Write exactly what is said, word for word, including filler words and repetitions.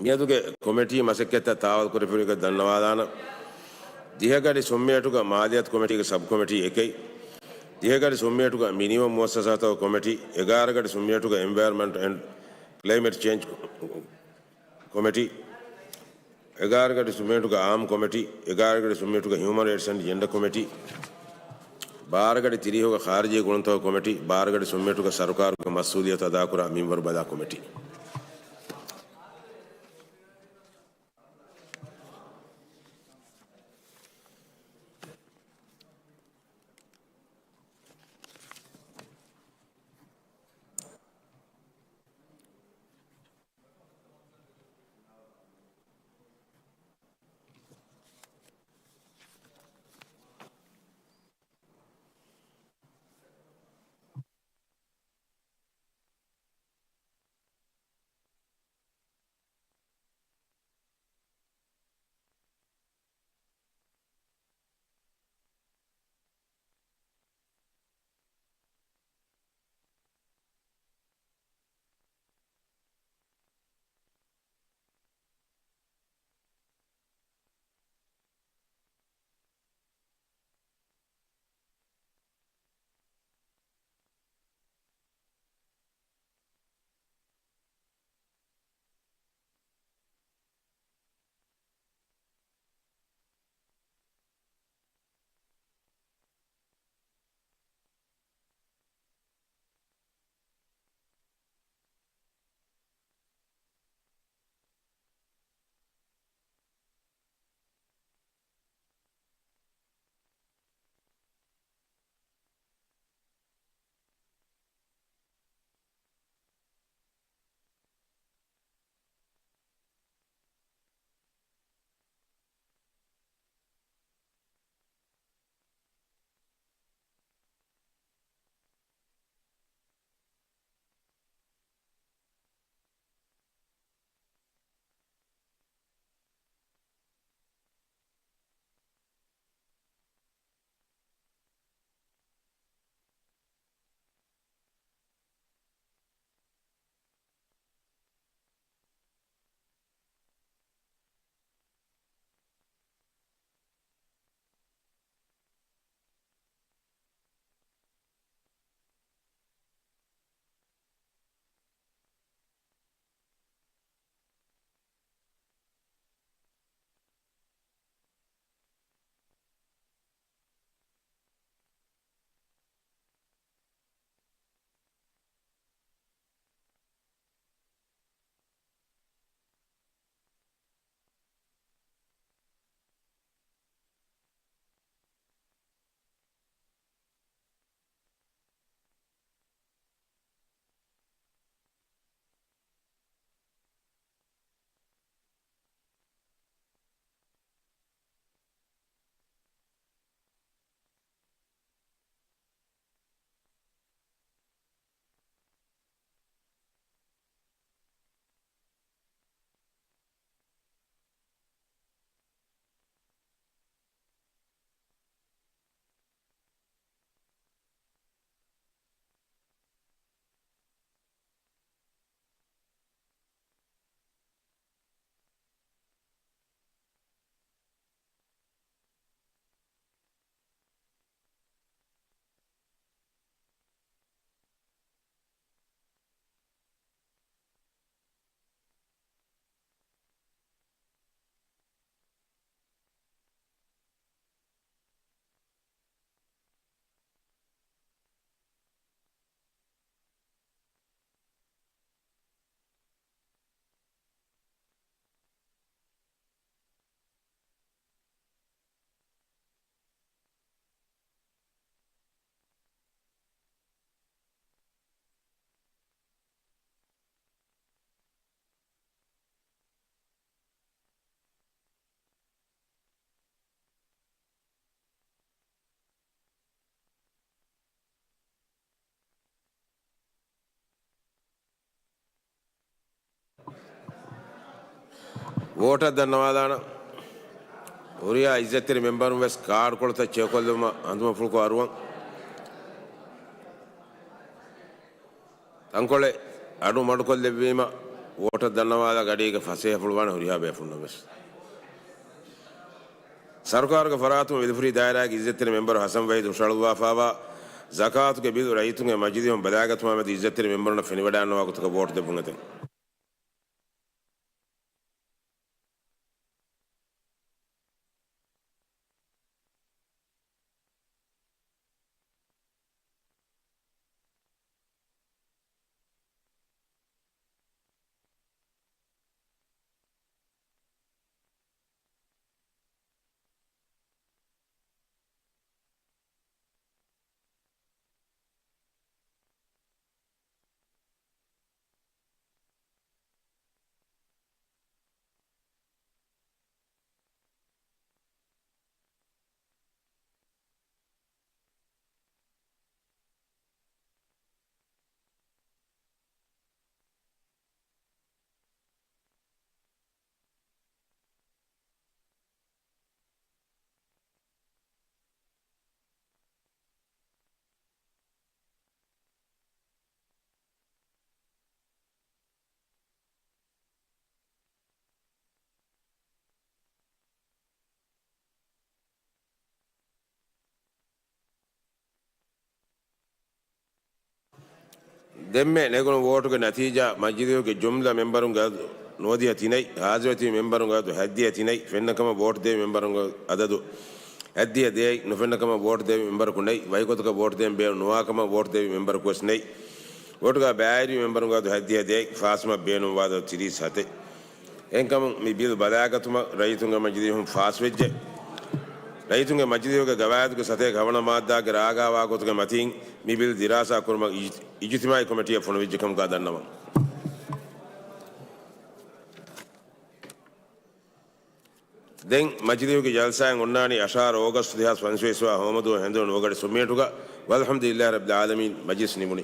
މިއަދުގެ ކޮމިޓީ މަސައްކަތްތައް ތާވަލްކުރެއްވި ގޮތް ދަންނަވާލާނަން. ދިހަ ގަޑި ސުންމިއެޓުގަ މާލިޔާތު ކޮމިޓީގެ ސަބް ކޮމިޓީ އެކެއް، ދިހަ ގަޑި ސުންމިއެޓުގަ މިނިވަމް މުއައްސަސާތަކުގެ ކޮމިޓީ، އެގާރަ ގަޑި ސުންމިއެޓުގަ އެންވަޔަރަމަންޓް އެންޑް ކްލައިމެޓް ޗޭންޖް ކޮމިޓީ، އެގާރަ ގަޑި ސުންމިއެޓުގަ އާމް ކޮމިޓީ، އެގާރަ ގަޑި ސުންމިއެޓުގަ ހިއުމަން ރައިޓްސް އެންޑް ޖެންޑަ ކޮމިޓީ، ބާރަ ގަޑި ތިރީހުގަ ޚާރިޖީ ގުޅުންތަކުގެ ކޮމިޓީ، ބާރަ ގަޑި ސުންމިއެޓުގަ ސަރުކާރުގެ މަސްއޫލިއްޔަތު އަދާކުރާ މިންވަރު ބަލާ ކޮމިޓީ. ވޯޓަށް ދަންނަވާލާނަން. ހުރިހާ އިއްޒަތްތެރި މެމްބަރުން ވެސް ކާޑުކޮޅުތައް ޗެކްކޮށްލެވުމަށް އަނދުމަފުޅުކޮށް އަރުވަން. ތަންކޮޅެއް އަޑު މަޑުކޮށްލެއްވީމަ، ވޯޓަށް ދަންނަވާލާ ގަޑީގަ ފަސޭހަފުޅުވާނެ ހުރިހާ ބޭފުޅުންނަށް ވެސް. ސަރުކާރުގެ ފަރާތުން ވިލުފުރި ދާއިރާގެ އިއްޒަތްތެރި މެމްބަރު ހަސަން ވަހީދު ހުށަހަޅުއްވާފާވާ ޒަކާތުގެ ބިލު ރައްޔިތުންގެ މަޖިލީހުން ބަލާގަތުމާމެދު އިއްޒަތްތެރި މެމްބަރުންނަށް ފެނިވަޑައިންނަވާ ގޮތަކަށް ވޯޓު ދެއްވުން އެދެން. ދެންމެ ނެގުނު ވޯޓުގެ ނަތީޖާ، މަޖިލީހުގެ ޖުމްލަ މެމްބަރުންގެ އަދަދު ނުވަދިހަ ތިނެއް، ހާޒިރުވެތިބި މެމްބަރުންގެ އަދަދު ހަތްދިހަ ތިނެއް، ފެންނަ ކަމަށް ވޯޓު ދެވި މެމްބަރުންގެ އަދަދު ހަތްދިހަ ދެއެއް، ނުފެންނަ ކަމަށް ވޯޓު ދެވި މެމްބަރަކު ނެތް، ވަކިގޮތަކަށް ވޯޓު ދޭން ބޭނުން ނުވާ ކަމަށް ވޯޓު ދެވި މެމްބަރަކު ވެސް ނެތް. ވޯޓުގަ ބައިވެރިވި މެމްބަރުންގެ އަދަދު ހަތްދިހަ ދެއެއް، ފާސްވުމަށް ބޭނުންވާ އަދަދު ތިރީސް ހަތެއް. އެހެންކަމުން މި ބިލް ބަލާގަތުމަށް ރައްޔިތުންގެ މަޖިލީހުން ފާސްވެއްޖެ. ރައްޔިތުންގެ މަޖިލީހުގެ ގަވާއިދުގެ ސަތޭކަ ހަވަނަ މާއްދާގެ ރާގާވާ ގޮތުގެ މަތީން މި ބިލް ދިރާސާ ކުރުމަށް އިޖް-، އިޖުތިމާއީ ކޮމިޓީއަށް ފޮނުވިއްޖެ ކަމުގަ ދަންނަވަން. ދެން މަޖިލީހުގެ ޖަލްސާއެއް އޮންނާނީ އަށާރަ އޯގަސްޓް ދެހާސް ފަންސަވީސް ވާ ހޯމަދުވަހު ހެނދުނު ނުވަގަޑި ސުމޭޓުގަ. ވަލްޙަމްދުލިއްލާހި ރައްބިލް ޢާލަމީން، މަޖިލިސް ނިމުނީ.